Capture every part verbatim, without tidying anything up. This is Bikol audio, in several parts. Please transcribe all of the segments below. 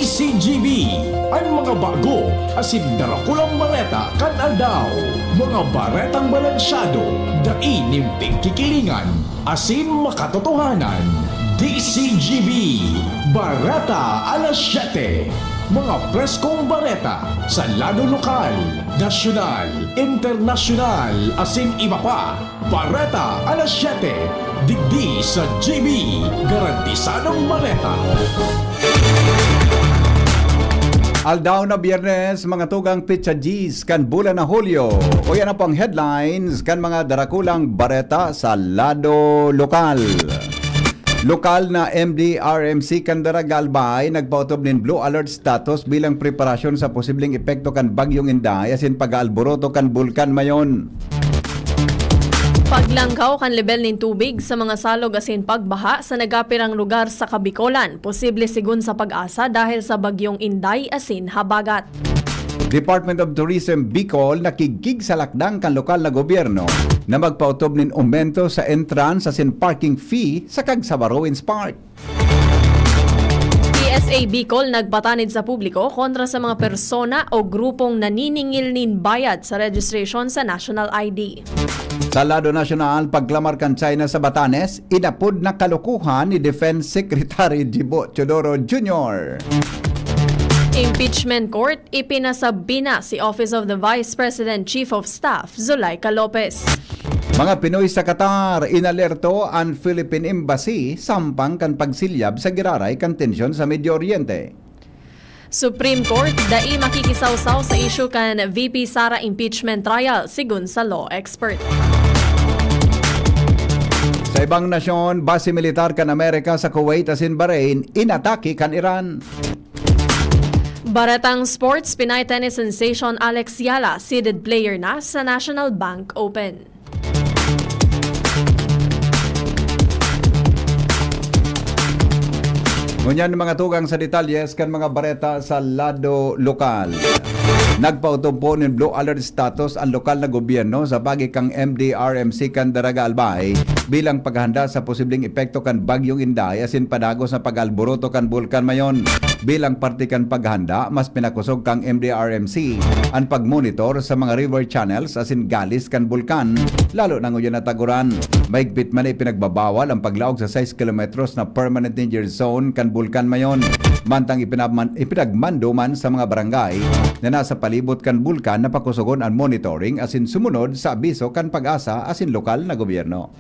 C G B, an mga bago asin darakulang bareta kan aldaw. Mga baretang balansyado, dai nin pigkikilingan asin makatotohanan. D C G B, Bareta Alas Siyete. Mga preskong bareta sa lado lokal, nasyonal, internasyonal, asin iba pa. Bareta Alas Siyete, digdi sa G B, garantisadong bareta. Aldaw na Biyernes, mga tugang, petsa diyes kan bulan na Hulyo. O yan na po ang headlines kan mga darakulang bareta sa lado lokal. Lokal na M D R M C kan Daraga Albay nagpaotob nin blue alert status bilang preparasyon sa posibleng epekto kan Bagyong Inday asin pag-aalboroto kan Bulkan Mayon. Paglangkaw kan lebel nin tubig sa mga salog asin pagbaha sa nagapirang lugar sa Kabikolan, posible sigon sa PAGASA dahil sa Bagyong Inday asin habagat. Department of Tourism Bicol nakigkig sa lakdang kan lokal na gobyerno na magpaotob nin aumento sa entrance asin parking fee sa Kagsawa Ruins Park. P S A Bicol nagpatanid sa publiko kontra sa mga persona o grupong naniningil nin bayad sa registration sa national I D. Sa lado nasyonal, pagklamar kan China sa Batanes, inapod na kalokohan ni Defense Secretary Jibo Teodoro Junior. Impeachment Court, ipinasabi na si Office of the Vice President Chief of Staff, Zuleika Lopez. Mga Pinoy sa Qatar, inalerto an Philippine Embassy sampang kan pagsilyab sa giraray kan tensyon sa Medio Oriente. Supreme Court, dai makikisawsaw sa isyu kan V P Sara impeachment trial, sigon sa law expert. Sa ibang nasyon, base militar kan Amerika sa Kuwait asin Bahrain, inatake kan Iran. Baretang sports, Pinay tennis sensation Alex Yala, seeded player na sa National Bank Open. Ngunyan, mga tugang, sa detalyes kan mga bareta sa lado lokal. Nagpaotob po nin blue alert status an lokal na gobyerno sa pagi kan M D R M C kan Daraga Albay bilang paghanda sa posibleng epekto kan Bagyong Inday asin padagos na pag-alboroto kan Bulkan Mayon. Bilang parte kan paghanda, mas pinakosog kan M D R M C an pagmonitor sa mga river channels asin galis kan bulkan, lalo na ngunyan na tag-uran. Mahigpit man na ipinagbabawal ang paglaog sa sais kilometros na permanent danger zone kan Bulkan Mayon. Mantang ipinaman-, ipinagmando man sa mga barangay na nasa palibot kan bulkan na pakosogon an monitoring asin sumunod sa abiso kan PAGASA asin lokal na gobyerno.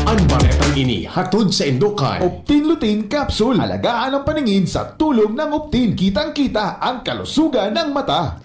An baretang ini hatod sa Indokan. Optin Lutein Capsule. Alagaan ang paningin sa tulong ng Optin. Kitang-kita ang kalusugan ng mata.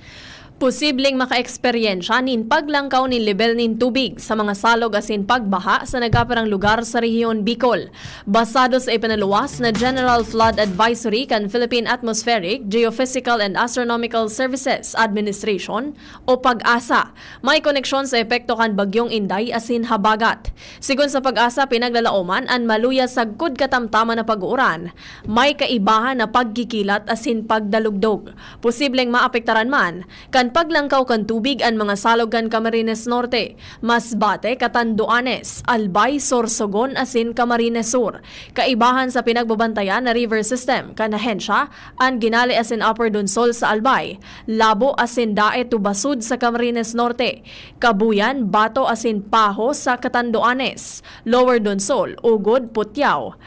Posibleng makaeksperyensya nin paglangkaw nin lebel nin tubig sa mga salog asin pagbaha sa nagkapirang lugar sa rehiyon Bicol. Basado sa ipinaluwas na General Flood Advisory kan Philippine Atmospheric, Geophysical and Astronomical Services Administration o PAGASA, may koneksyon sa epekto kan Bagyong Inday asin habagat. Sigon sa PAGASA, pinaglalaoman an maluya sagkod katamtaman na pag-uuran, may kaibahan na pagkikilat asin pagdalugdog. Posibleng maapektaran man kan paglangkaw kan tubig an mga salog kan Camarines Norte, Masbate, Catanduanes, Albay, Sorsogon asin Camarines Sur. Kaibahan sa pinagbabantayan na river system kan ahensya, an Ginale asin Upper Donsol sa Albay, Labo asin Daet Tubasud sa Camarines Norte, Kabuyan, Bato asin Paho sa Catanduanes, Lower Donsol, Ugod, Putiao,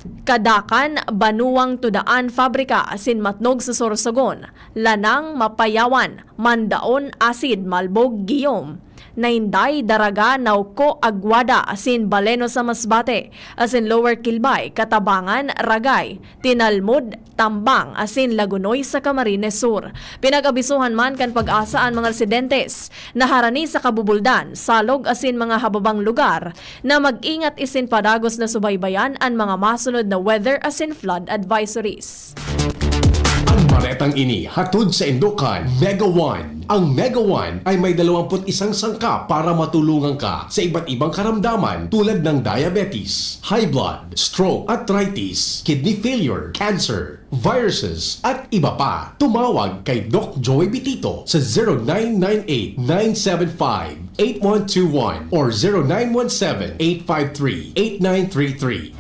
Cadacan, Banuang Tudaan, Fabrica asin Matnog sa Sorsogon, Lanang, Mapayawan, Mandaon, Asid, Malbog, Guillaume, Nainday, Daraga, Nauco, Aguada asin Baleno sa Masbate, asin Lower Quilbay, Catabangan, Ragay, Tinalmud, Tambang asin Lagonoy sa Camarines Sur. Pinag-abisohan man kan PAGASA an mga residentes na harani sa Kabubuldan, Salog asin mga hababang lugar na mag-ingat asin padagos na subaybayan an mga masunod na weather asin flood advisories. Ang baretang ini hatod sa Indokan, Mega One. Ang Mega One ay may dalawampu't isang sangkap para matulungan ka sa iba't ibang karamdaman tulad ng diabetes, high blood, stroke, arthritis, kidney failure, cancer, viruses, at iba pa. Tumawag kay Doc Joey Bitito sa zero nine nine eight, nine seven five, eight one two one or zero nine one seven, eight five three, eight nine three three.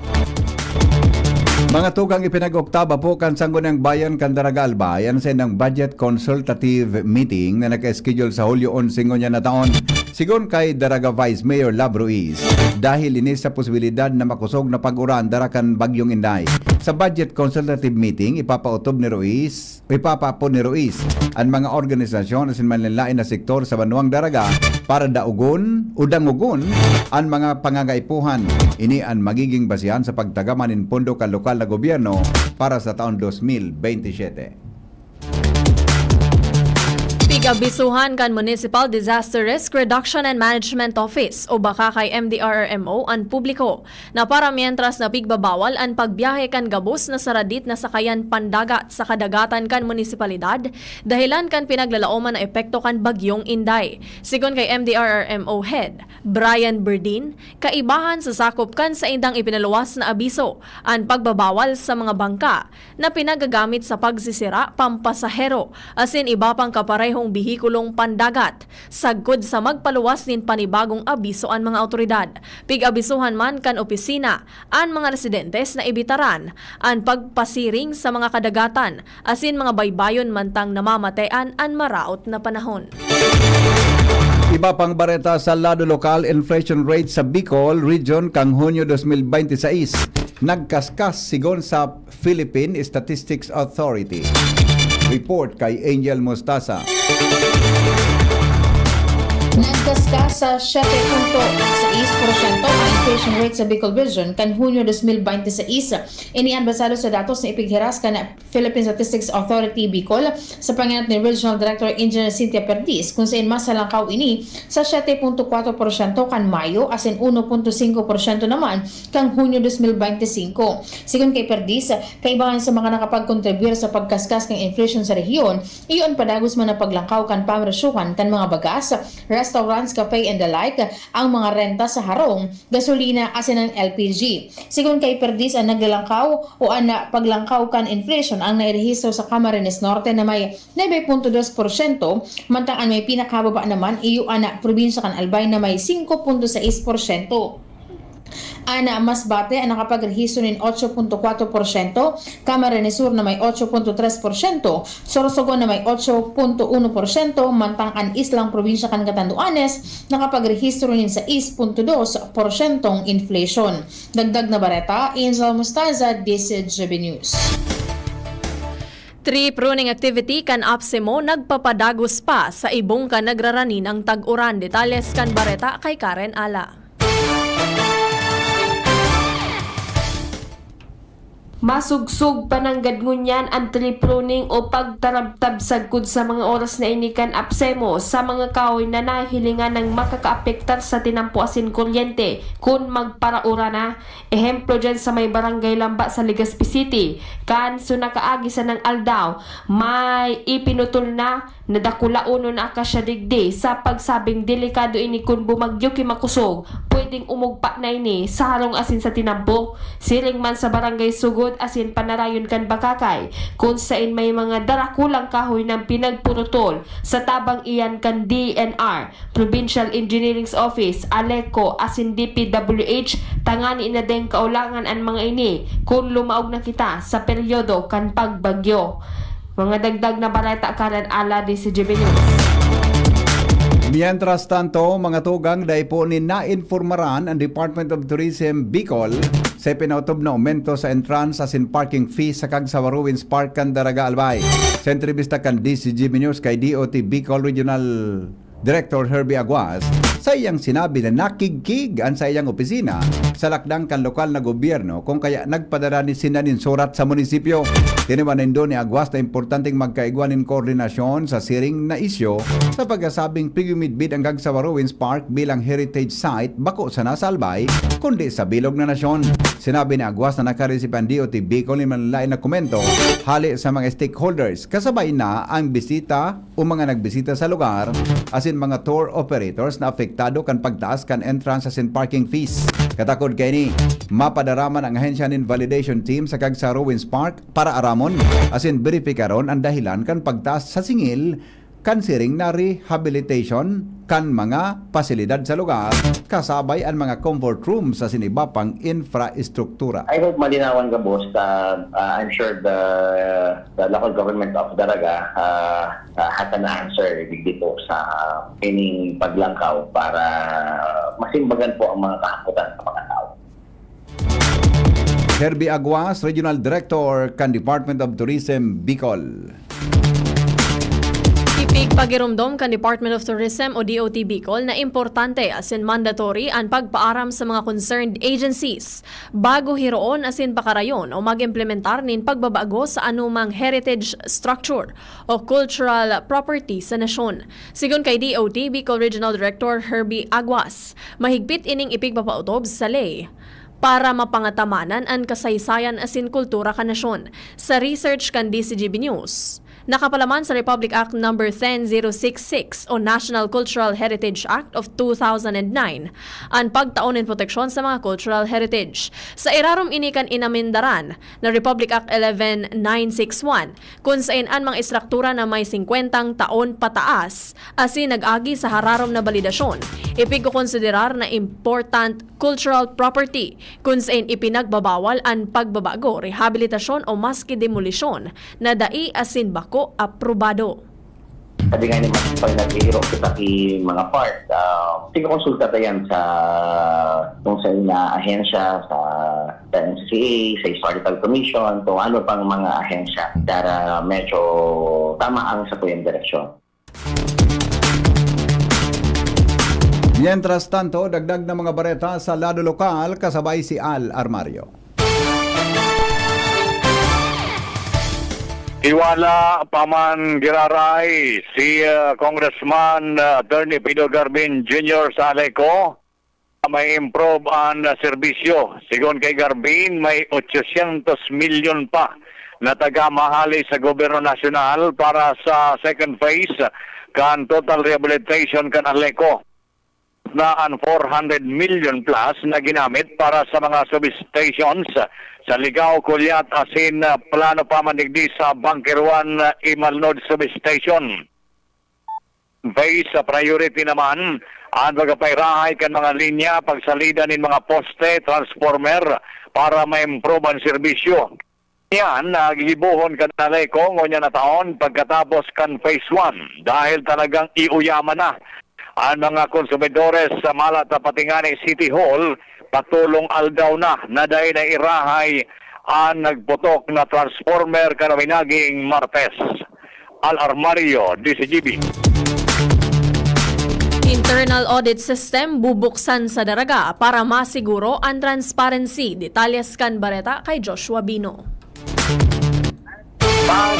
Mga tugang, ipinag-oktaba po kan Sangguniang Bayan kan Daraga Albay an saindang budget consultative meeting na naka-schedule sa Hulyo onse ngunyan na taon. Sigon kay Daraga Vice Mayor Lab Ruiz, dahil ini sa posibilidad na makosog na pag-uran dara kan Bagyong Inday. Sa budget consultative meeting, ipapaotob ni Ruiz, ipapaapod ni Ruiz an mga organisasyon asin manlaen-laen na sektor sa banwang Daraga para daogon o dangogon an mga pangangaipuhan. Ini an magiging basehan sa pagtagama nin pondo kan lokal na gobyerno para sa taon dos mil bente siyete. Pig-abisuhan kan Municipal Disaster Risk Reduction and Management Office o baka kay M D R R M O an publiko na para mientras na pigbabawal an pagbiyahe kan gabos na saradit na sakayan pandagat sa kadagatan kan munisipalidad dahelan kan pinaglalaoman na epekto kan Bagyong Inday. Sigon kay M D R R M O Head Brian Berdin, kaibahan sa sakop kan saindang ipinaluwas na abiso an pagbabawal sa mga bangka na pinagagamit sa pagsisira, pampasahero, asin iba pang kaparehong behikulong pandagat, sagkod sa magpaluwas nin panibagong abiso an mga awtoridad. Pig-abisohan man kan opisina an mga residentes na ibitaran an pagpasiring sa mga kadagatan asin mga baybayon mantang namamatean an maraot na panahon. Iba pang bareta sa lado lokal, inflation rate sa Bicol Region kan Hunyo dos mil bente sais nagkaskas sigon sa Philippine Statistics Authority. Report kay Angel Mostaza. Nagkaskas sa siyete punto sais porsyento ang inflation rate sa Bicol Region kan Hunyo dos mil bente sais. Ini an basado sa datos na ipighiras kan Philippine Statistics Authority Bicol sa pangenot ni Regional Director Engineer Cynthia Perdiz, kung sain mas halangkaw ini sa siyete punto kwatro porsyento kan Mayo asin uno punto singko porsyento naman kan Hunyo dos mil bente singko. Sigon kay Perdiz, kaibahan sa mga nakapagkontribuyar sa pagkaskas kan inflation sa rehiyon, iyo an padagos man na paglangkaw kan pamresyohan kan mga bagas, restaurants, cafe and the like, ang mga renta sa harong, gasolina asin an L P G. Sigon kay Perdiz, an naglalangkaw o an paglangkaw kan inflation ang nairehistro sa Camarines Norte na may nuebe punto dos porsyento, mantang an may pinakababa naman iyo an probinsya kan Albay na may singko punto sais porsyento. An Masbate an nakapagrehistro nin otso punto kwatro porsyento, Camarines Sur na may otso punto tres porsyento, Sorsogon na may otso punto uno porsyento, mantang an islang probinsya kan Catanduanes nakapagrehistro nin sais punto dos porsyentong inflation. Dagdag na bareta, Angel Mostaza, D C G B News. Tree pruning activity kan APSEMO nagpapadagos pa sa ibong kan nagraraninang tag-uran. Detalles kan bareta kay Karen Ala. Masugsog pa nanggad ngunyan an tree pruning o pagtarabtab sagkod sa mga oras na ini kan APSEMO sa mga kahoy na nahihilingan nang makakaapektar sa tinampo asin kuryente kun magparaura na. Ehemplo diyan sa may Barangay Lamba sa Legazpi City, kan so nakaagi sanang aldaw, may ipinutol na na dakulaonon na akasya digdi sa pagsabing delikado ini kun bumagyo ki makusog, pwedeng umugpa na ini sa harong asin sa tinampo. Siring man sa Barangay Sugod asin Panarayon kan Bakakay, kun sain may mga darakulang kahoy nang pinagpurutol sa tabang iyan kan D E N R, Provincial Engineering's Office, ALECO asin D P W H, tangani na deng kaolangan an mga ini kun lumaog na kita sa peryodo kan pagbagyo. Mga dagdag na bareta, Karen Ala, D C G B News. Mientras tanto, mga tugang, dai po ni nainformaran ang Department of Tourism Bicol sa ipinautob na aumento sa entrance asin parking fee sa Cagsawa Ruins Park kan Daraga Albay. Sa entrevista kan D C G B News kay D O T Bicol Regional Director Herbie Aguas, sa iyang sinabi na nakigkig an sa iyang opisina sa lakdang kan lokal na gobyerno, kung kaya nagpadara ni sinda nin surat sa munisipyo. Tiniwan nindo ni Aguas na importanteng magkaigwa nin koordinasyon sa siring na isyu sa pagkasabing pigumidbid ang Cagsawa Ruins Park bilang heritage site, bako sana sa Albay, kundi sa bilog na nasyon. Sinabi ni Aguas na nakaresib ang D O T Bicol nin manlaen na komento hale sa mga stakeholders, kasabay na ang bisita o mga nagbisita sa lugar, asin mga tour operators na apektado kan pagtaas kan entrance asin parking fees. Katakod kaini, mapadara man ang ahensya nin validation team sa Cagsawa Ruins Park para aramon asin beripikaron ang dahilan kan pagtaas sa singil kan siring na rehabilitation kan mga pasilidad sa lugar, kasabay an mga comfort rooms asin iba pang infrastruktura. I hope malinawan gabos ta, ah, I'm sure the, the local government of Daraga, ah, ah, has an answer digdi po sa ining paglangkaw para masimbagan po ang mga kahapotan sa mga tao. Herbie Aguas, Regional Director kan Department of Tourism, Bicol. Ipigpagiromdom kan Department of Tourism o D O T Bicol na importante asin mandatory an pagpaaram sa mga concerned agencies bago hiroon asin pakarayon o mag-implementar nin pagbabago sa anumang heritage structure o cultural property sa nasyon. Sigon kay D O T Bicol Regional Director Herbie Aguas, mahigpit ining ipigpapautob sa ley para mapangatamanan an kasaysayan asin kultura kan nasyon. Sa research kan D C G B News, nakapalaman sa Republic Act Number ten zero six six o National Cultural Heritage Act of two thousand and nine an pagtao nin proteksyon sa mga cultural heritage. Sa irarom ini kan inamendaran na Republic Act eleven nine six one, kun saen an mga estruktura na may singkwentang taon pataas asin nag-agi sa hararom na balidasyon, ipigkokonsiderar na important cultural property, kun saen ipinagbabawal an pagbabago, rehabilitasyon o maski demolisyon na dai asin bako aprobado. Sabi nga ni Mas, pag naghihirok kita ki mga part, ah, sige, konsulta ta yan sa kung sa na ahensya, sa, sa N C C A, sa Historical Commission, kung ano pang mga ahensya para medyo tama ang sa kuyang direksyon. Mientras tanto, dagdag na mga bareta sa lado lokal, kasabay si Al Armario. Hiwala pa man giraray si, ah, Congressman, ah, Attorney Pido Garbin Junior sa Aleco, may improve an, ah, serbisyo. Sigon kay Garbin, may ochocientos milyon pa na taga mahali sa gobyerno nasyonal para sa second phase kan total rehabilitation kan Aleco. Na an four hundred million plus na ginamit para sa mga substations sa Ligao, Culiat asin, ah, plano pa man digdi sa Bunker one, ah, Imalnod Substation. Phase sa priority naman an pagpairahay kan mga linya, pagsalida nin mga poste, transformer para ma-improve an serbisyo. Yan, nagigibohon kan Aleco ngunyan na taon pagkatapos kan phase one dahil talagang iuyaman na an mga konsumidores sa Malata pati ngani City Hall, patulong aldaw na na dai na irahay an nagputok na transformer kan minaging Martes. Al Armario, D C G B. Internal audit system bubuksan sa Daraga para masiguro an transparency. Detalles kan bareta kay Joshua Bino. Mas,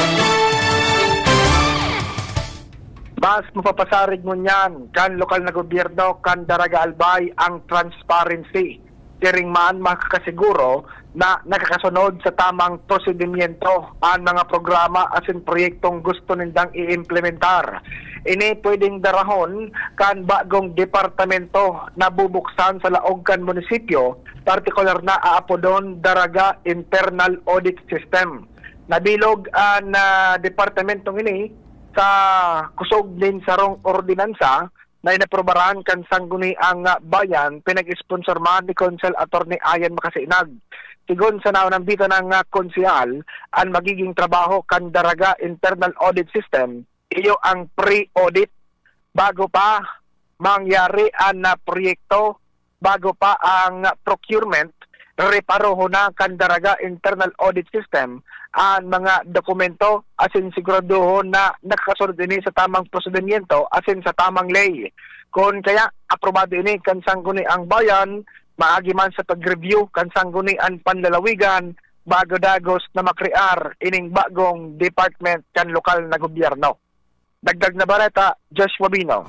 mas mapapasarig ngunyan kan lokal na gobyerno kan Daraga Albay ang transparency. Siring man makakasiguro na nakakasunod sa tamang prosedimyento an mga programa asin proyektong gusto nindang i-implementar. Ini pwedeng darahon kan bagong departamento na bubuksan sa laog kan munisipyo, partikular na aapodon Daraga Internal Audit System. Nabilog an, ah, departamentong ini sa kusog nin sarong ordinansa na inaprobaran kan Sangguniang Bayan, pinag-sponsor man ni Konsehal Attorney Ian Macasinag. Sigon sa naunambitan na konsehal, an magiging trabaho kan Daraga Internal Audit System, iyo ang pre-audit bago pa mangyari an, ah, proyekto, bago pa ang procurement, reparohon na kan Daraga Internal Audit System an mga dokumento asin siguraduhon na nakakasunod ini sa tamang prosedimyento asin sa tamang ley. Kun kaya aprobado ini kan Sangguniang Bayan, maagi man sa pag-review kan Sangguniang Panlalawigan, bago dagos na makrear ining bagong department kan lokal na gobyerno. Dagdag na bareta, Joshua Bino.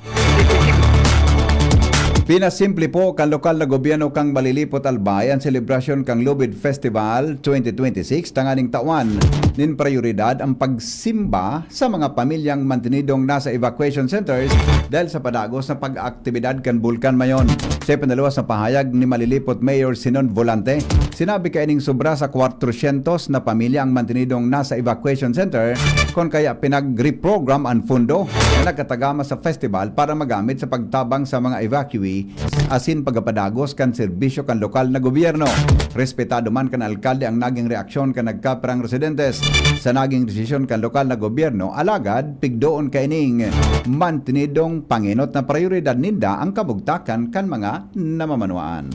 Pinasimple po kan lokal na gobyerno kan Malilipot Albay an selebrasyon kan Lubid Festival twenty twenty-six tanganing tawan. Nin prayoridad ang pagsimba sa mga pamilyang mantenidong nasa evacuation centers dahil sa padagos na pag-aktibidad kan Bulkan Mayon. Sa ipinaluwas na pahayag ni Malilipot Mayor Sinon Volante, Sinabi kaining sobra sa kwatrosyentos na pamilya ang mantenidong nasa evacuation center, kun kaya pinag-reprogram an pondo na nagkatagama sa festival para magamit sa pagtabang sa mga evacuee asin pagpapadagos kan serbisyo kan lokal na gobyerno. Respetado man kan alkalde ang naging reaksyon kan nagkapirang residentes sa naging desisyon kan lokal na gobyerno, alagad pigdoon kaining mantenidong pangenot na prayoridad ninda ang kabugtakan kan mga namamanuan.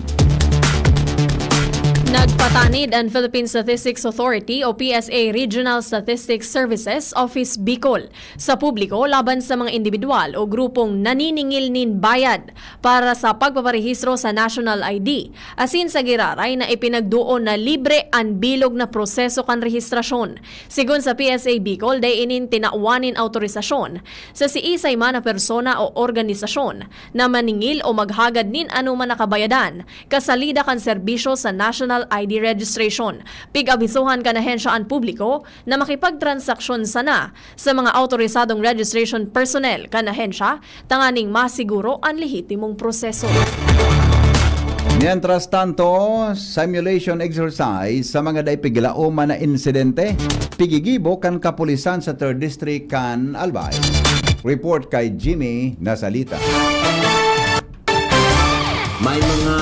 Nagpatanid an Philippine Statistics Authority o P S A Regional Statistics Services Office Bicol sa publiko laban sa mga indibidwal o grupong naniningil nin bayad para sa pagpaparehistro sa National I D, asin sa giraray na ipinagduon na libre an bilog na proseso kan rehistrasyon. Sigon sa P S A Bicol, dai inin tinawan nin awtorisasyon sa siisay man na persona o organisasyon na maningil o maghagad nin anoman na kabayadan kasalida kan serbisyo sa National I D registration. Pig-abisohan kan ahensya an publiko na makipagtransaksyon sana sa mga awtorisadong registration personnel kan ahensya tanganing masiguro an lehitimong proseso. Mientras tanto, simulation exercise sa mga dai piglaoman na insidente, pigigibo kan kapulisan sa Third District kan Albay. Report kay Jimmy Nasalita. May mga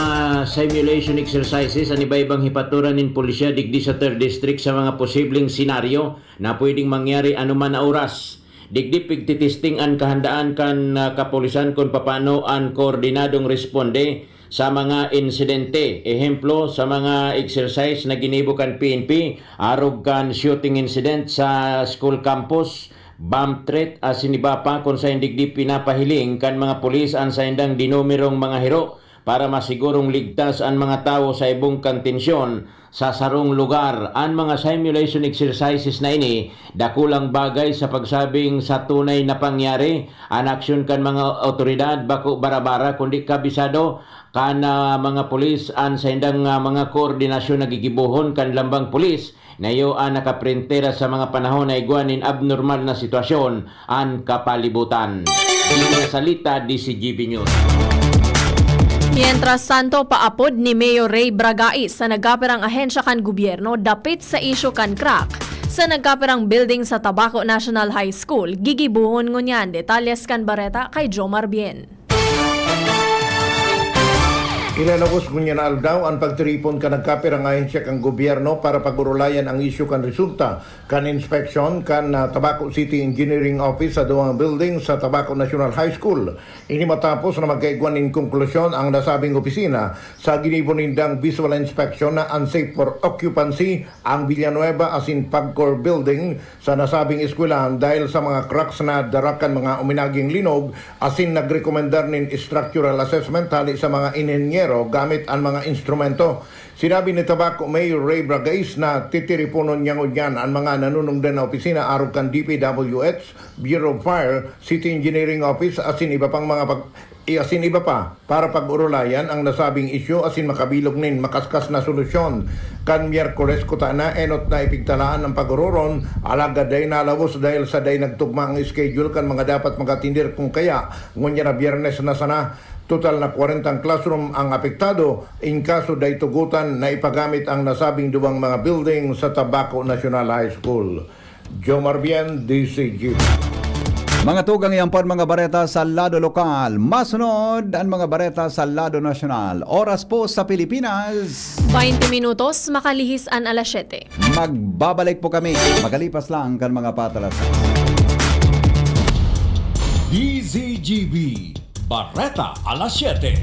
simulation exercises an iba-ibang hipaturan nin pulisya digdi sa Third District sa mga posibleng senaryo na pwedeng mangyari anoman na oras. Digdi pigtitesting an kahandaan kan ah, kapulisan kun papano an koordinadong responde sa mga insidente. Ehemplo, sa mga exercise na ginibo kan P N P arog kan shooting incident sa school campus, bomb threat asin iba pa, kun saen digdi pinapahiling kan mga pulis an saindang dinumerong mga hero para masigurong ligtas an mga tawo sa ibong kan tensyon sa sarong lugar. An mga simulation exercises na ini dakulang bagay sa pagsabing sa tunay na pangyari. An aksyon kan mga awtoridad bako bara-bara kundi kabisado kan ah, mga pulis an saindang ah, mga koordinasyon na gigibohon kan lambang pulis na iyo an nakaprentera sa mga panahon na igwa nin abnormal na sitwasyon an kapalibutan. Dina Salita, D C G B News. Mientras tanto, paapod ni Mayor Ray Bragais sa nagkapirang ahensya kan gobyerno dapit sa isyu kan crack sa nagkapirang building sa Tabaco National High School, gigibohon ngunyan. Detalles kan bareta kay Jomar Bien. Ilalabos ngunyan na aldaw an pagtiripon kan nagkapirang ahensya kan gobyerno para pag-orolayan ang isyu kan resulta kan inspeksyon kan ah, Tabaco City Engineering Office sa duwang building sa Tabaco National High School. Ini matapos na magkaigwa nin konklusyon ang nasabing opisina sa ginibo nindang visual inspection na unsafe for occupancy ang Villanueva asin Pagcor Building sa nasabing eskwelahan dahil sa mga cracks na dara kan mga uminaging linog asin nagrekomendar nin structural assessment hale sa mga inhenyero gamit an mga instrumento. Sinabi ni Tabaco Mayor Ray Bragais na titiriponon niya ngunyan an mga nanunungdan na opisina arog kan D P W H, Bureau of Fire, City Engineering Office asin iba pang mga pag asin iba pa para pag-orolayan ang nasabing isyu asin makabilog nin makaskas na solusyon. Kan Miyerkules kutana enot na ipigtalaan ang pag-ororon, alagad dai nalawos dahil sa dai nagtugma ang schedule kan mga dapat mag-atender, kun kaya ngunyan na Biyernes na sana. Total na kwarentang classroom ang apektado, in kaso dai tugotan na ipagamit ang nasabing duwang mga building sa Tabaco National High School. Jomar Bien, D C G. Mga tugang, iyan po an mga bareta sa lado lokal. Masunod an mga bareta sa lado nasyonal. Oras po sa Pilipinas. Baynte minutos, makalihis an alas siyete. Magbabalik po kami makalipas lang kan mga patalata. D Z G B, Bareta alas siyete.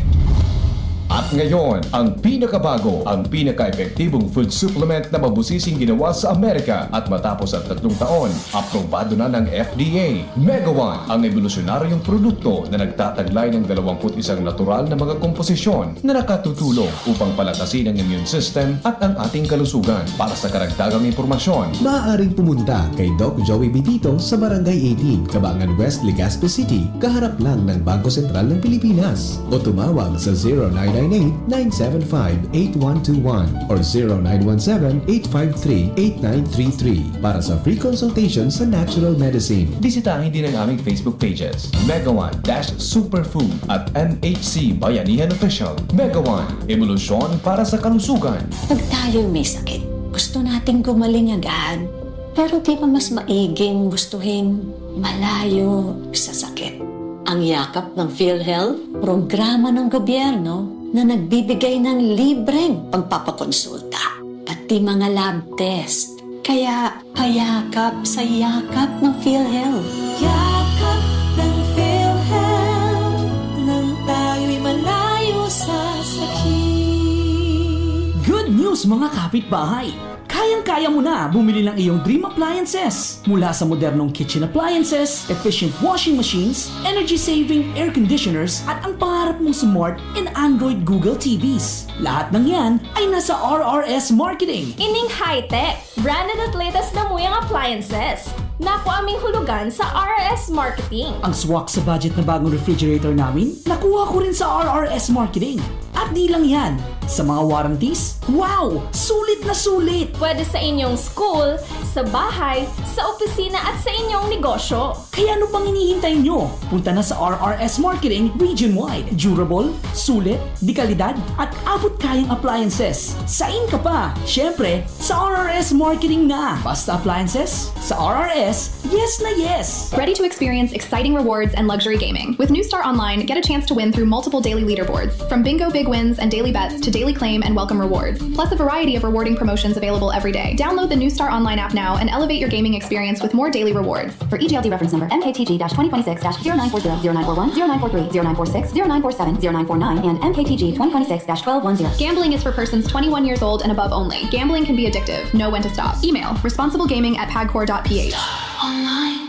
At ngayon, ang pinakabago, ang pinaka-epektibong food supplement na mabusising ginawa sa Amerika at matapos ang tatlong taon, aprobado na ng F D A. Mega One, ang ebolusyonaryong produkto na nagtataglay ng dalawampu't isang natural na mga komposisyon na nakatutulong upang palakasin ang immune system at ang ating kalusugan. Para sa karagdagang impormasyon, maaaring pumunta kay Doc Joey Bitito sa Barangay eighteen, Cabangan West, Legazpi City, kaharap lang ng Bangko Sentral ng Pilipinas, o tumawag sa zero nine nine eight nine seven five eight one two one or zero nine one seven eight five three eight nine three three para sa free consultation sa natural medicine. Bisitahin din ang aming Facebook pages, Mega One dash Superfood at M H C Bayanihan Official. Mega One, ebolusyon para sa kalusugan. Pag tayo'y may sakit, gusto nating gumaling agad. Pero di ba mas maiging gustuhin malayo sa sakit? Ang Yakap ng PhilHealth, programa ng gobyerno na nagbibigay ng libreng pagpapakonsulta, pati mga lab test. Kaya payakap sa Yakap ng PhilHealth. Yakap ng PhilHealth, nang tayo'y malayo sa sakit. Good news, mga kapitbahay! Kayang-kaya mo na bumili ng iyong dream appliances. Mula sa modernong kitchen appliances, efficient washing machines, energy-saving air conditioners, at ang pangarap mong smart and Android Google T Vs. Lahat ng yan ay nasa R R S Marketing. Ining high-tech, branded at latest na muyang appliances. Nakuha ming hulugan sa R R S Marketing. Ang swak sa budget na bagong refrigerator namin, nakuha ko rin sa R R S Marketing. At di lang yan, sa mga warranties, wow! Sulit na sulit! Pwede sa inyong school, sa bahay, sa opisina at sa inyong negosyo. Kaya ano pang hinihintay nyo? Punta na sa R R S Marketing region-wide. Durable, sulit, de kalidad, at abot kayang appliances. Sain ka pa? Siyempre, sa R R S Marketing na. Basta appliances, sa R R S, yes na yes! Ready to experience exciting rewards and luxury gaming? With New Star Online, get a chance to win through multiple daily leaderboards, from bingo big wins and daily bets to daily claim and welcome rewards, plus a variety of rewarding promotions available every day. Download the New Star Online app now and elevate your gaming experience with more daily rewards. For E G L D reference number M K T G twenty twenty-six dash zero nine four zero, zero nine four one, zero nine four three, zero nine four six, zero nine four seven, zero nine four nine, and M K T G twenty twenty-six dash twelve one zero. Gambling is for persons twenty-one years old and above only. Gambling can be addictive. Know when to stop. Email responsiblegaming at pagcor dot p h.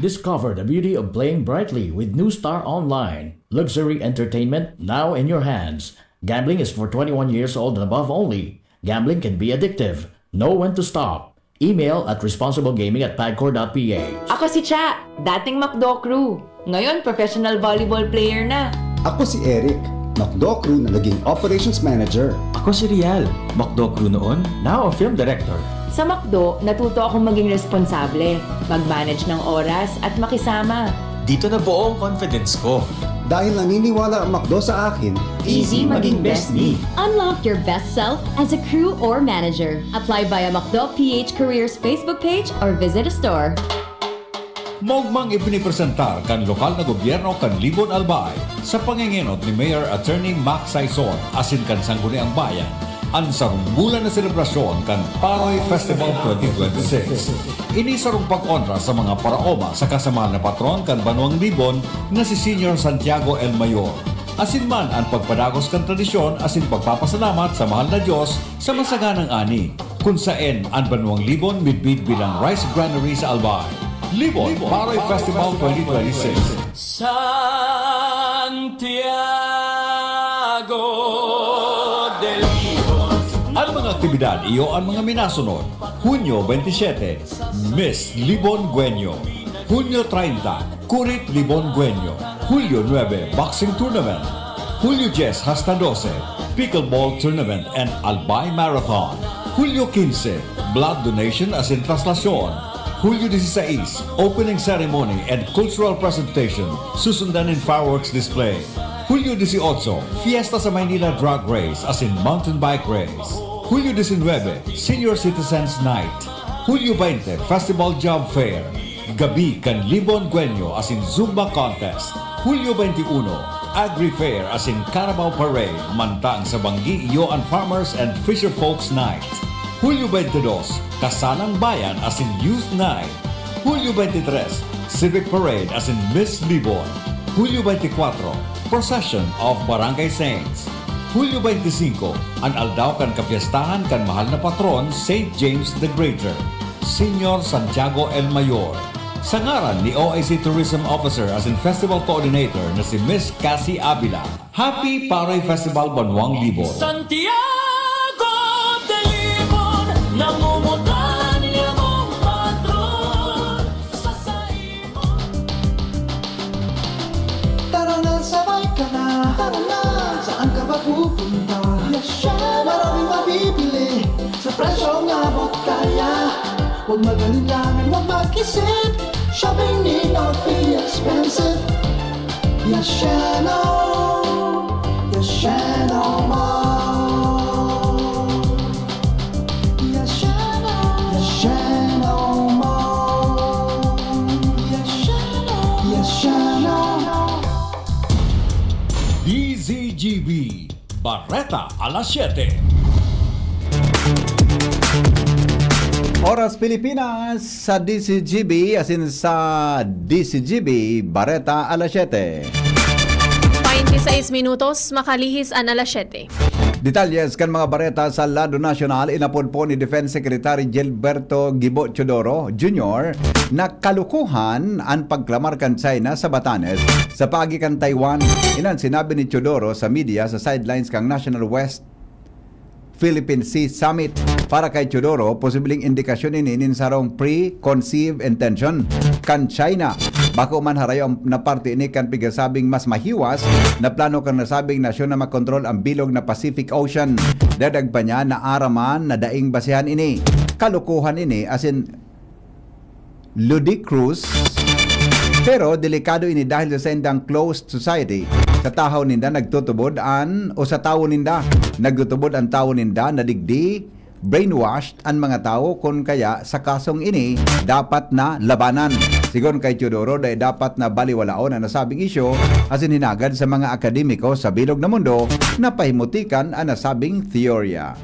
Discover the beauty of playing brightly with New Star Online. Luxury entertainment now in your hands. Gambling is for twenty-one years old and above only. Gambling can be addictive. Know when to stop. Email at responsiblegaming at pagcor dot p h. Ako si Cha, dating McDo crew. Ngayon, professional volleyball player na. Ako si Eric, McDo crew na naging operations manager. Ako si Rial, McDo crew noon, now a film director. Sa McDo, natuto akong maging responsable, mag-manage ng oras at makisama. Dito nabuo ang confidence ko. Dahil naniniwala ang McDo sa akin, easy maging best me. Unlock your best self as a crew or manager. Apply via McDo P H Careers Facebook page or visit a store. Maogmang ipinipresentar kan lokal na gobyerno kan Libon, Albay, sa pangengenot ni Mayor Attorney Mac Saison asin kan Sangguniang Bayan, an sarong bulan na selebrasyon kan Paroy Festival twenty twenty-six. Ini sarong pag-onra sa mga paraoma saka sa mahal na patron kan Banwang Libon na si Señor Santiago el Mayor. Asin man an pagpadagos kan tradisyon asin pagpapasalamat sa mahal na Dios sa masaganang ani, kun saen an Banwang Libon midbid bilang rice granary sa Albay. Libon Paroy Festival twenty twenty-six. Santiago de Libon. An mga aktibidad iyo an mga minasunod: Hunyo twenty-seven, Miss Libon Guenyo. Hunyo treinta, Kurit Libon Guenyo. Hulyo nuebe, Boxing Tournament. Hulyo dyes hasta dose, Pickleball Tournament and Albay Marathon. Hulyo quince, Blood Donation asin Traslasyon. Hulyo dieciséis, Opening Ceremony and Cultural Presentation, susundan nin fireworks display. Hulyo dieciocho, Fiesta sa Maynila Drag Race asin Mountain Bike Race. Hulyo diecinuebe, Senior Citizens Night. Hulyo veinte, Festival Job Fair. Gabi kan Libon Guenyo asin Zumba Contest. Hulyo twenty-one, Agri Fair asin Carabao Parade, mantang sa banggi iyo an Farmers and Fisher Folks Night. Hulyo twenty-two, Kasalang Bayan asin Youth Night. Hulyo twenty-three, Civic Parade asin Miss Libon. Hulyo twenty-four, Procession of Barangay Saints. Hulyo twenty-cinco, an aldaw kan kapiestahan kan mahal na patron, Saint James the Greater, Señor Santiago el Mayor. Sa ngaran ni O A C Tourism Officer asin Festival Coordinator na si Miss Cassie Avila, Happy Paroy Festival Banwang Libon! Santiago de Libon, nangungutan niya mong patron sa saimo. Tara na, sabay ka na. Tara na. Saan ka ba pupunta? Madali lang, huwag mag-isip. Shopping need not be expensive. Yashano, Yashano Mall. Yashano, Yashano Mall. Yashano, Yashano. D Z G B, Bareta alas siyete. Oras Pilipinas sa D Z G B, asin sa D Z G B, Bareta alas siyete. Twenty-six minutos, makalihis an alas siyete. Detalles kan mga bareta sa lado nasyonal, inapod po ni Defense Secretary Gilberto Gibo Teodoro Junior na kalukuhan an pagklamar kan China sa Batanes sa paagi kan Taiwan. Inan sinabi ni Teodoro sa media sa sidelines kan National West Philippine Sea Summit. Para kay Teodoro, posibleng indikasyon ini nin sarong preconceived intention kan China. Bako man harayo na parte ini kan pigasabing mas mahiwas na plano kan nasabing nasyon na makontrol ang bilog na Pacific Ocean. Dadag pa niya na aram man na daing basehan ini. Kalukuhan ini, asin ludicrous, pero delikado ini dahil sa saindang closed society. Sa tahaw ninda nagtutubod an, o sa tawo ninda, nagtutubod an tawo ninda na digdi brainwashed an mga tawo, kun kaya sa kasong ini dapat na labanan. Sigon kay Teodoro, dai dapat na baliwalaon an nasabing isyu, asin hinagad sa mga akademiko sa bilog na mundo na pahimutikan an nasabing teorya.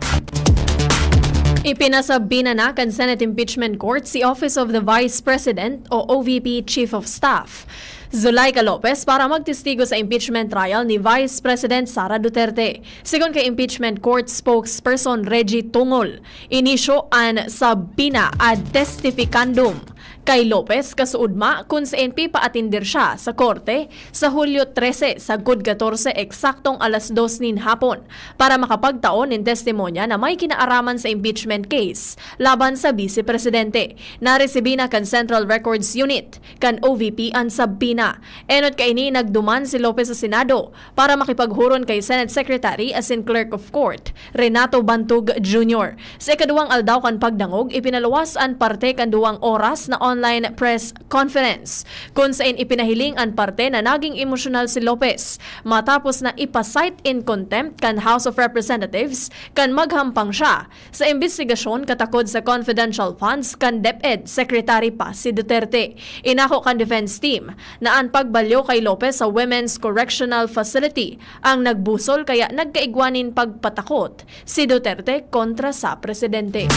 Ipinasabina na kan Senate Impeachment Court si Office of the Vice President o O V P Chief of Staff Zuleika Lopez para magtestigo sa impeachment trial ni Vice President Sara Duterte. Sigon kay Impeachment Court Spokesperson Reggie Tungol, inisyu an subpoena ad testificandum kay Lopez kasuodma kun saen pipaatender siya sa korte sa Hulyo trese sagkod katorse eksaktong alas dos nin hapon para makapagtao nin testimonya na may kinaaraman sa impeachment case laban sa Bise Presidente. Naresibi na kan Central Records Unit kan O V P an subpoena. Enot kaini nagduman si Lopez sa Senado para makipaghuron kay Senate Secretary asin Clerk of Court Renato Bantug Junior. Sa ikaduwang aldaw kan pagdangog, ipinaluwas an parte kan duwang oras na online press conference, kun saen ipinahiling an parte na naging emosyonal si Lopez matapos na ipa-cite in contempt kan House of Representatives kan maghampang siya sa imbestigasyon katakod sa confidential funds kan DepEd Secretary pa si Duterte. Inako kan defense team na an pagbalyo kay Lopez sa Women's Correctional Facility ang nagbusol kaya nagkaigwa nin pagpatakot si Duterte kontra sa presidente.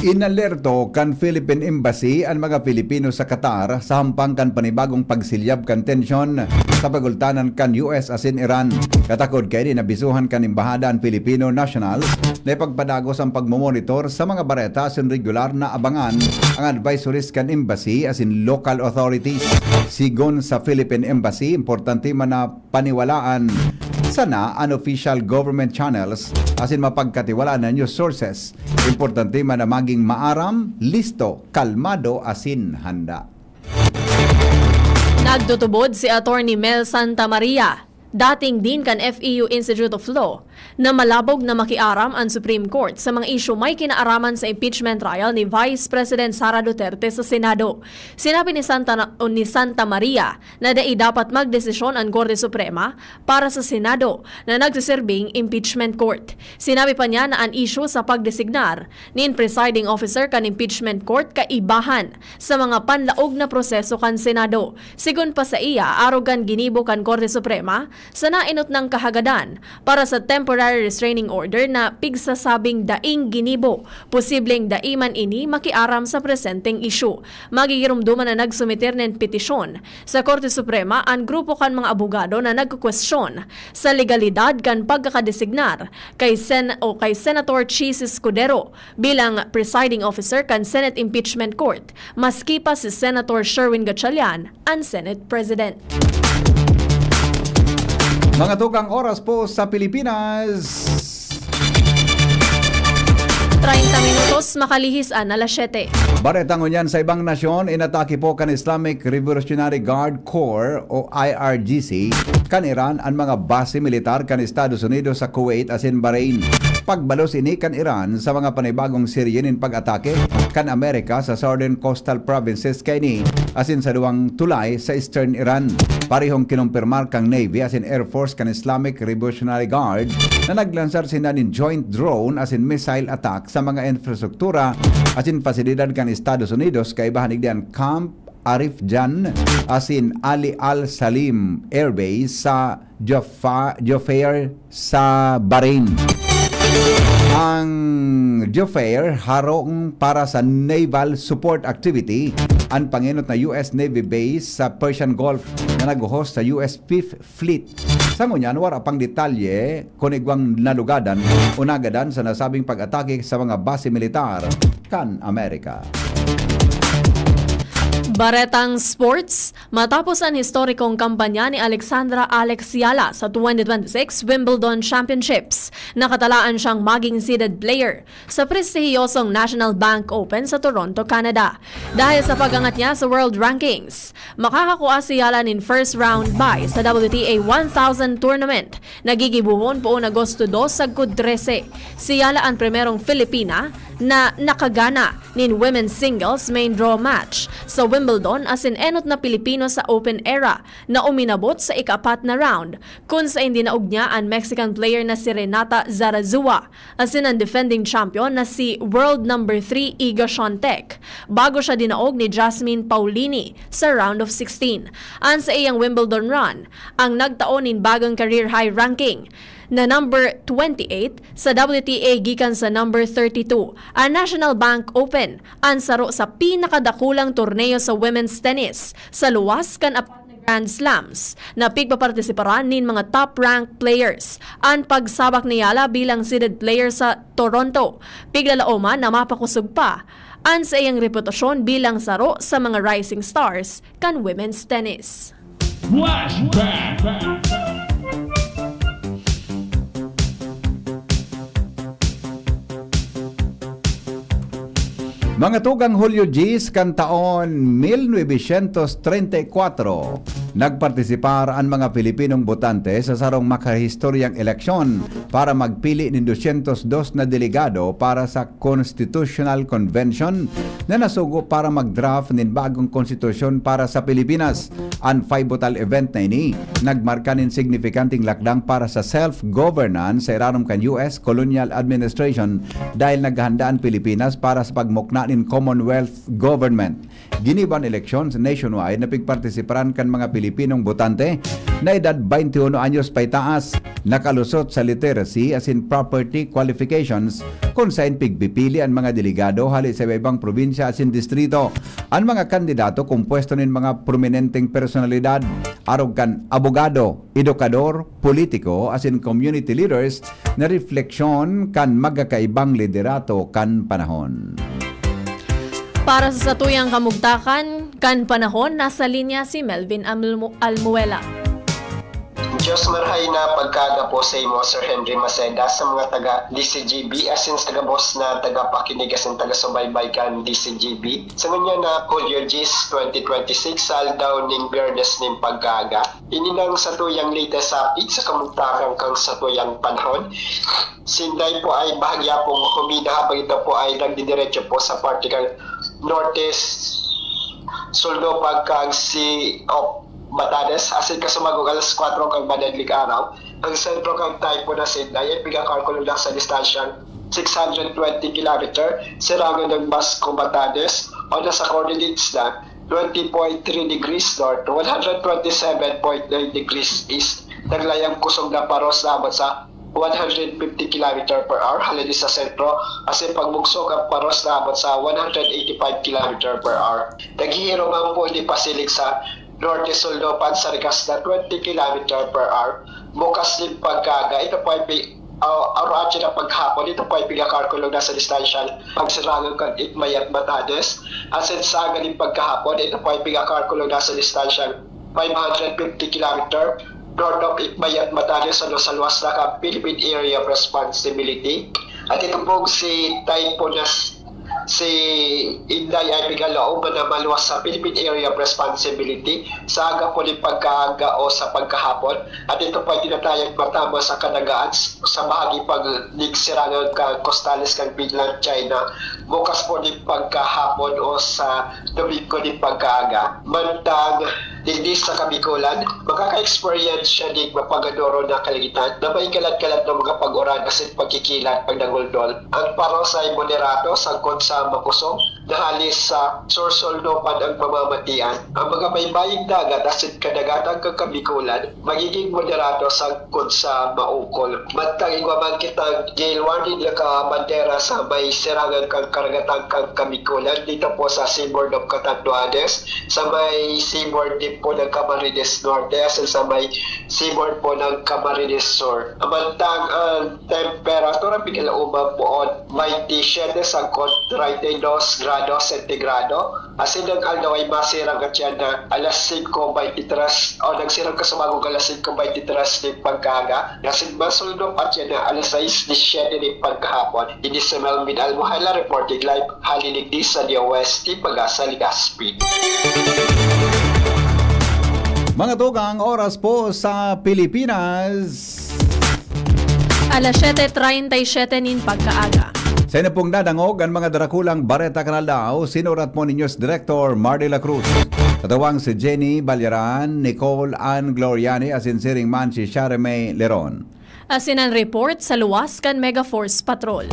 Inalerto kan Philippine Embassy an mga Pilipino sa Qatar sa hampang kan panibagong pagsilyab kan tensyon sa pagultanan kan U S asin Iran. Katakod kaini, nabisuhan kan embahada an Filipino nationals na ipagpadagos ang pagmomonitor sa mga bareta asin regular na abangan ang advisories kan embassy asin local authorities. Sigon sa Philippine Embassy, importante man na paniwalaan sana an official government channels asin mapagkatiwalaan na news sources. Importante man na maging maaram, listo, kalmado asin handa. Nagtutubod si Attorney Mel Santa Maria, dating Dean kan F E U Institute of Law, na malabog na makiaram an Supreme Court sa mga isyu may kinaaraman sa impeachment trial ni Vice President Sara Duterte sa Senado. Sinabi ni Santa, ni Santa Maria na dai dapat magdesisyon an Korte Suprema para sa Senado na nagsiserbing impeachment court. Sinabi pa niya na an isyu sa pagdesignar nin presiding officer kan impeachment court kaibahan sa mga panlaog na proseso kan Senado. Sigon pa saiya, arog kan ginibo kan Korte Suprema sa naenot nang kahagadan para sa temporary restraining order na pigsasabing daing ginibo, posibleng dai man ini makiaram sa presenteng isyu. Magigiromdoman na nagsumiter nin petisyon sa Korte Suprema an grupo kan mga abogado na nagkukwestiyon sa legalidad kan pagkakadesignar kay Sen-, o kay Senator Chiz Escudero bilang presiding officer kan Senate Impeachment Court, maski pa si Senator Sherwin Gatchalian an Senate President. Mga tukang, oras po sa Pilipinas, treinta minutos, makalihis an alas siyete. Bareta ngunyan sa ibang nasyon, inatake po kan Islamic Revolutionary Guard Corps o I R G C kan Iran an mga base militar kan Estados Unidos sa Kuwait asin Bahrain. Pagbalos ini kan Iran sa mga panibagong serye nin pag-atake kan Amerika sa southern coastal provinces kaini asin sa duwang tulay sa eastern Iran. Parehong kinumpirmar kan Navy asin Air Force kan Islamic Revolutionary Guard na naglansar sinda nin joint drone asin missile attack sa mga infrastruktura asin pasilidad kan Estados Unidos, kaibahan digdi an Camp Arif Jan asin Ali Al Salim Air Base sa Jaffa, Jufair sa Bahrain. Ang Jufair harong para sa naval support activity, an pangenot na U S Navy base sa Persian Gulf na nag-host sa U S Fifth Fleet. Sa ngunyan, wara pang detalye kun igwang nalugadan o nagadan sa nasabing pag-atake sa mga base militar kan Amerika. Baretang sports, matapos an historikong kampanya ni Alexandra Alex Yala sa twenty twenty-six Wimbledon Championships, nakatalaan siyang maging seeded player sa prestihiyosong National Bank Open sa Toronto, Canada. Dahil sa pag-angat niya sa world rankings, makakakua si Yala nin first round bye sa W T A one thousand tournament na gigibohon poon Agosto dos sagkod trese. Si Yala an primerong Filipina na nakagana nin women's singles main draw match sa Wimbledon asin enot na Pilipino sa Open era na uminabot sa ikaapat na round, kun saen dinaog niya an Mexican player na si Renata Zarazua asin an defending champion na si world number three Iga Swiatek, bago siya dinaog ni Jasmine Paolini sa round of sixteen. An saiyang Wimbledon run ang nagtao nin bagong career high ranking na number twenty-eight sa W T A gikan sa number thirty-two. An National Bank Open, an saro sa pinakadakulang torneo sa women's tennis sa luwas kan apat na Grand Slams na pigpapartisiparan nin mga top-ranked players. An pagsabak ni Yala bilang seeded player sa Toronto, piglalaoman na mapakosog pa an saiyang reputasyon bilang saro sa mga rising stars kan women's tennis. Flashback. Mga tugang, Hulyo diyes kan taon mil novecientos treinta y cuatro, nagpartisipar an mga Pilipinong botante sa sarong makahistoryang eleksyon para magpili nin dosyentos dos na delegado para sa Constitutional Convention na nasugo para mag-draft nin bagong konstitusyon para sa Pilipinas. An pivotal event na ini nagmarka nin signifikanteng lakdang para sa self-governance sa irarom kan U S colonial administration, dahil naghanda an Pilipinas para sa pagmukna nin Commonwealth Government. Ginibo an eleksyon sa nationwide na pigpartisiparan kan mga Pilipinong botante na edad twenty-one anyos paitaas, nakalusot sa literacy asin property qualifications, kun saen pigpipili an mga delegado hale sa iba-ibang probinsya asin distrito. An mga kandidato kompuesto nin mga prominenteng personalidad, arog kan abogado, edukador, politiko, asin community leaders na refleksyon kan magkakaibang liderato kan panahon. Para sa satuyang kamugtakan kan panahon, nasa linya si Melvin Almu-, Almuela. Diyos marhay na pagkaaga po sa imo, Sir Henry Maceda, sa mga taga D C G B, asin sa gabos na tagapakinig asin taga-subaybay kan D C G B. Sa ngunyan na Hulyo diyes, twenty twenty-six, sa aldaw ning Biyernes nin pagkaaga, ini nang satuyang latest update sa kamugtakan kan satuyang panahon. Sinday po ay bahagya pong humina habang ito po ay nagdidiretso po sa parte kan norte, suldo pagkag si, oh, Batanes, asin kasumagog alas kwatro kan madaling araw. Ang sentro kan Typhoon na Sinday ay pigakalkulo na sa distansyang six hundred twenty kilometer, sirangan ng Basco, Batanes, o nasa coordinates na twenty point three degrees north, one hundred twenty-seven point nine degrees east. Naglayang kusog na paros na abot sa one hundred fifty kilometer per hour halin sa sentro, asin pagbugso kan paros na abot sa one hundred eighty-five kilometer per hour. Naghihirong ang puli pasilig sa norte suldo pan sa rikas na twenty kilometer per hour. Bukas nin pagkaaga, ito po ay pi-, ah, aroatyo na paghapon, ito po ay pigakalkulo na sa distansyang pagsirangan kan Igmay at Batanes. Asin sa aga nin pagkahapon, ito po ay pigakalkulo na sa distansyang five hundred fifty kilometer north of Igmay at Batanes, ano, sa luwas na kan Philippine Area of Responsibility. At ito pong si Typhoon na s-, Si Inday ay pigalaom na maluwas sa Philippine Area of Responsibility sa aga po nin pagkaaga o sa pagkahapon. At ito po ay tinatayang matama sa kadagaan s-, sa bahagi pag nigsirangan kan kostales kan Mainland China, bukas po nin pagkahapon o sa Domingo nin pagkaaga. Mantang digdi sa Kabikulan, makaka-experience siya nin mapagadoro na kalangitan na may kalat-kalat na mga pag-uran asin pagkikilat, pagdanguldol. Ang paros ay moderato sagkod sa makusog na hali sa sursulnopan ang pamamatian. Ang mga baybaying dagat asin kadagatan kan Kabikulan magiging moderato sagkod sa maukol. Mantang igwa man kitang gale warning nakabandera sa may sirangan kan karagatan kan Kabikulan, dito po sa Seaboard of Catanduanes, sa may seaboard din po ng Camarines Norte, asin sa may seaboard po ng Camarines Sur. Mantang ang temperatura, pigalaoman po, twenty-seven sagkod treinta y dos grados sentigrado. Asin ang aldaw ay masirang at yan na alas singko baynte tres, o nagsirang kasabagong alas singko baynte tres nin pagkaaga. Asin masulnop at yan na alas sais disisiete nin pagkahapon. Ini si Melvin Almohala reporting live, hali digdi sa D O S T Pag-asa, Legazpi. Mga tugang, oras po sa Pilipinas. Alas siyete treinta y siete nin pagkaaga. Sa inyo pong dadangog an mga darakulang bareta kan aldaw, sinurat po ni News Director Mardy La Cruz. Katawang si Jenny Balyaran, Nicole Ann Gloriani, asin siring man si Charmaine Leron. Asin an report sa luwas kan Mega Force Patrol.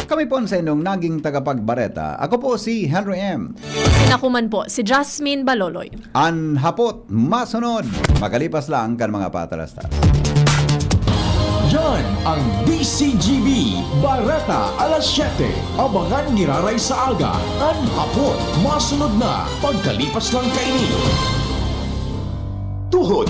Kami po sa inyong naging tagapagbareta. Ako po si Henry M. Asin ako man po si Jasmine Baloloy. An hapot masunod, makalipas lang kan mga patalastas. Yan ang D C G B Bareta alas siyete. Abangan giraray sa aga an hapot. Masunod na pagkalipas lang kaini. Tuhod